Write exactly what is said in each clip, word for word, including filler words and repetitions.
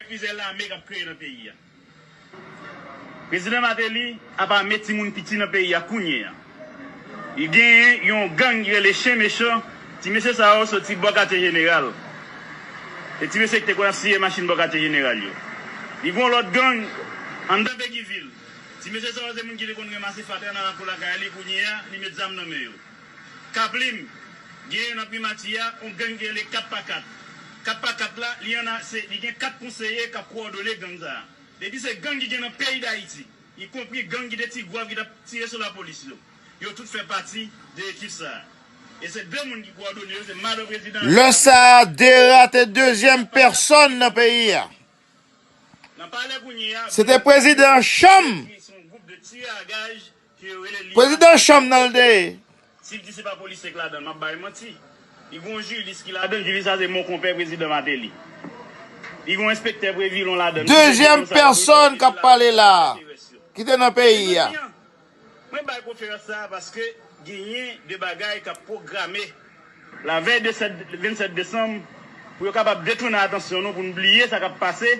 Plizyè lame k ap kreye nan peyi a. Prezidan Martelly ap ame timoun piti nan peyi a kounye a. Li genyen yon gang ki rele Chen Mechan. Ti mesye sa yo soti bò Katye Jeneral. Se ti mesye ki te konn ap siye machin bò Katye Jeneral yo. Li gen yon lòt gang anndan Petyonvil. Ti mesye sa yo se moun ki te konn ranmase fatra nan lakou lakay li, kounye a li met zam nan men yo. Kaplim, genyen nan primati a yon gang ki rele kat pa kat. Kat pa kat la, li ann a, se, li gen kat konseye k ap kowòdone gang sa a. Depi se gang ki gen nan peyi Dayiti, ikonpri gang ki te Ti Gwav ki t ap tire sou lapolis yo, yo tout fè pati de ekip sa a. E se de moun ki kowòdone yo, se madan prezidan an. Lè sa a, Dera te dezyèm pèsòn nan peyi a. Nan palè kounye a, se te prezidan chanm. Se yon gwoup de tirè a gaj ke yo rele li. Prezidan chanm nan l te ye. Si l di se pa polisye k ladan l, m ap bay manti. Li gen yon jilis ki ladan l, jilis sa se mon konpè prezidan Martelly. Li gen yon enspektè Previlon ladan l. Dezyèm pèsòn k ap pale la a, ki te nan peyi a. Mwen bay konferans sa a paske genyen de bagay k ap pwograme. Lavèy de sèt, vennsèt desanm, pou yo kapab detounen atansyon nou, pou n bliye sa k ap pase,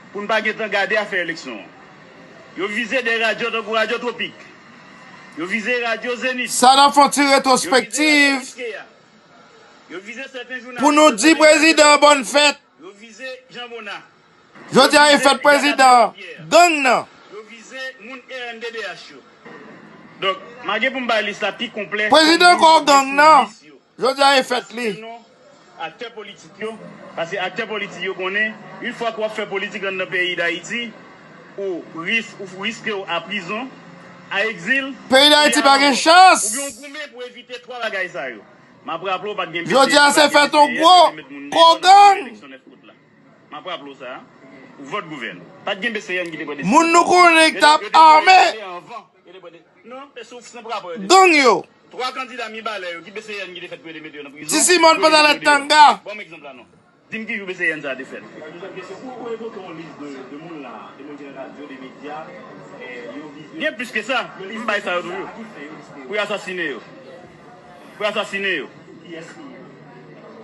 pou n pa gentan gade afè eleksyon an. Yo vize de radyo tankou Radyo Twopik. Yo vize Radyo Zenith. Sa n ap fè yon ti retwospektiv. Yo vize Radyo Iskeya. Yo vize sèten jounalis. Pou nou di prezidan bòn fèt. Yo vize Jan Mona. Jodi a e fèt prezidan gang nan. Yo vize moun R N D D H yo. Donk, m a gen pou m bay lis la pi konplè. Prezidan kò gang nan. Jodi a e fèt li. Aktè politik yo, paske aktè politik yo konnen, yon fwa ke w ap fè politik anndan peyi Dayiti, ou ris-, ou riske w a prizon, a egzil. Peyi Dayiti pa gen chans. Oubyen w goumen pou evite twa bagay sa yo. M ap raple w pa t gen P C S, jodi a se fèt yon gwo kò gang. M ap raple w sa, ou vòt gouvènè. Pa t gen B C N ki te pran desizyon. Moun nou konnen ki t ap ame gang yo. Twa kandida Mibalè yo ki B C N ki te fèt pou yo te mete yo nan prizon. Ti Simòn Pantalèt Tanga. Ban m egzanp la non. Di m ki jou B C N sa a te fèt. Gen plis ke sa, m bay sa yo toujou. Pou yo asasinen yo. Pou yo asasinen yo.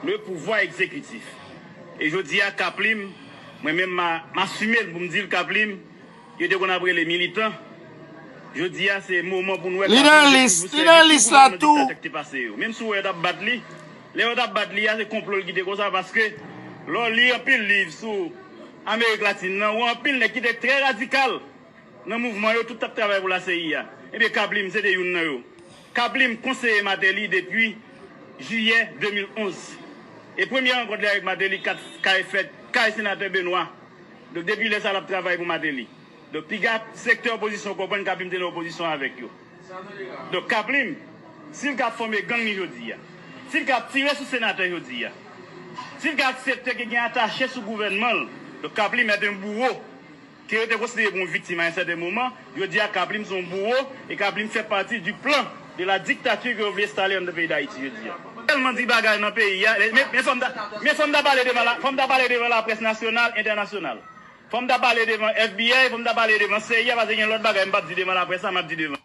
Le pouvoir exécutif. E jodi a, Kaplim, mwen menm, m a, m asime l pou m di l, Kaplim, yo te konn ap rele militan. Jodi a, se moman pou n wè Kaplim te toujou sèvi kou nan diktatè ki te pase yo. Menm si w wè yo t ap bat li, lè yo t ap bat li a, se konplo l ki te konsa, paske lè w li anpil liv sou Amerik Latin nan, ou wè anpil nèg ki te trè radikal nan mouvman yo, tout t ap travay pou la C I A. Ebyen, Kaplim, se te youn nan yo. Kaplim konseye Martelly depi jiyè de mil onz. E premye rankont li avèk Martelly ka, kay fèt kay senatè Benoît. Donk, depi lè sa a, l ap travay pou Martelly. Donk, piga sektè opozisyon konprann Kaplim te nan opozisyon avèk yo. Donk, Kaplim, si l ka fòme gang li jodi a, si l ka tire sou senatè jodi a, si l ka aksepte ke gen atache sou gouvènman l, donk, Kaplim est un bourreau. Ke yo te konsidere kòm yon viktim a yon sèten moman, jodi a Kaplim se yon bouwo, e Kaplim fè pati du plan de la dictature ke yo vle enstale anndan peyi Dayiti jodi a. Tèlman di bagay nan peyi a, men, men fò m ta, men fò m ta pale devan la, fò m ta pale devan laprès nasyonal, entènasyonal. Fò m ta pale devan F B I, fò m ta pale devan C I A, paske gen lòt bagay m p ap di devan laprès la, m ap di devan.